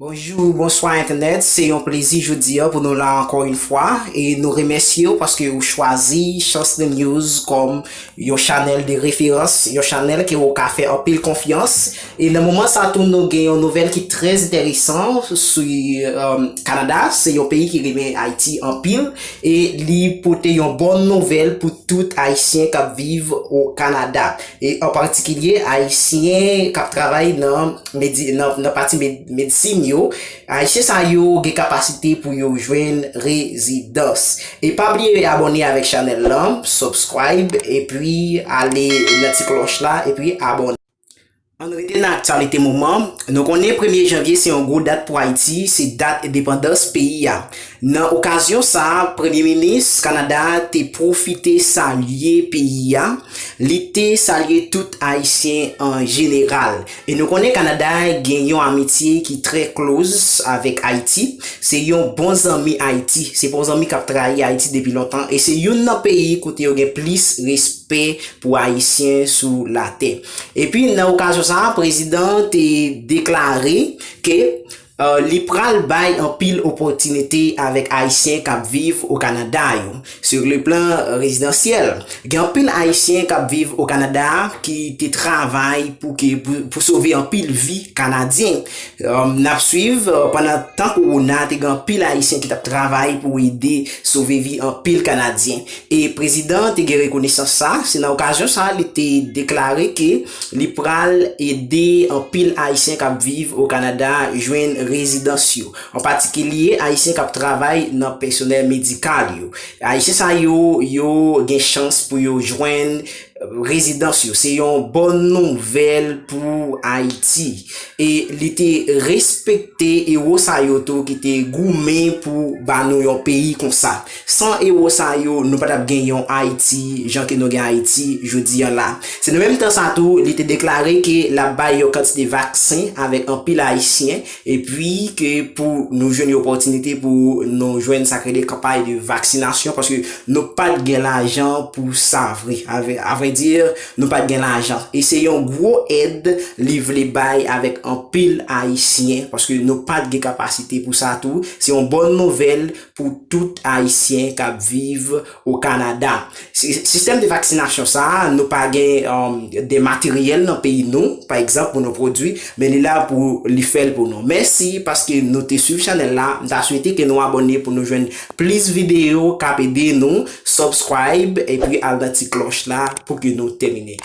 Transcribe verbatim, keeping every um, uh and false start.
Bonjou, bonswa entènèt, se yon plezi jodi a pou nou la ankò yon fwa e nou remèsye w paske ou chwazi Chance de News kòm yon chanèl de referans, yon chanèl ke ou ka fè anpil konfyans. E nan moman sa tou nou gen yon nouvèl ki trè enteresan sou um, Kanada, se yon peyi ki renmen Ayiti anpil e li pote yon bòn nouvèl pou tout Ayisyen k ap viv o Kanada. E an patikilye Ayisyen k ap travay nan, medi, nan, nan pati med, medsin yo, Ayisyen sa yo gen kapasite pou yo jwenn rezidans. E pa bliye abòne avèk chanèl lan, subscribe, epi ale nan ti klòch la, epi abòne. Ann rete nan aktyalite moman, nou konnen premye janvye se yon gwo dat pou Ayiti, se dat endepandans peyi a. Nan okazyon sa a, Premye Minis Kanada te pwofite salye peyi a, li te salye tout Ayisyen an jeneral. E nou konnen Kanada gen yon amitye ki trè close avèk Ayiti. Se yon bon zanmi Ayiti. Se pa yon zanmi k ap trayi Ayiti depi lontan. E se youn nan peyi kote yo gen plis respè pou Ayisyen sou latè. Epi nan okazyon sa a, prezidan te deklare ke uh, li pral bay anpil opòtinite avèk Ayisyen k ap viv o Kanada yo, sur le plan rezidansyèl. Gen anpil Ayisyen k ap viv o Kanada ki te travay pou, ke, pou, pou sove anpil vi Kanadyen. Um, n ap swiv uh, pandan tan kowona, te gen anpil Ayisyen ki t ap travay pou ede sove vi anpil Kanadyen. E prezidan te gen rekonesans sa, se nan okazyon sa li te deklare ke li pral ede anpil Ayisyen k ap viv o Kanada jwenn rezidans yo, an patikilye Ayisyen k ap travay nan pèsonèl medikal yo. Ayisyen sa yo, yo gen chans pou yo jwenn rezidans yo. Se yon bòn nouvèl pou Ayiti. E li te respekte ewo sa yo tou ki te goumen pou ba nou yon peyi konsa. San ewo sa yo, nou pa t ap gen yon Ayiti jan ke nou gen Ayiti jodi a la. Se nan menm tan sa tou, li te deklare ke l ap bay yon kantite vaksen avèk anpil Ayisyen, epi ke pou nou jwenn yon opòtinite pou nou jwenn sa k rele kanpay de vaksinasyon, paske nou pa t gen lajan pou sa vre. Avè, avè di, nou pa t gen lajan. E se yon gwo èd li vle bay avèk anpil Ayisyen, paske nou pa t gen kapasite pou sa tou. Se yon bòn nouvèl pou tout Ayisyen k ap viv o Kanada. Si, sistèm de vaksinasyon sa a, nou pa gen um, de materyèl nan peyi nou, pa egzanp, pou nou pwodui, men li la pou li fè l pou nou. Mèsi paske nou te swiv chanèl la. M ta swete ke nou abòne pou nou jwenn plis videyo k ap ede nou. Subscribe epi al nan ti klòch la pou ke nou tèmine.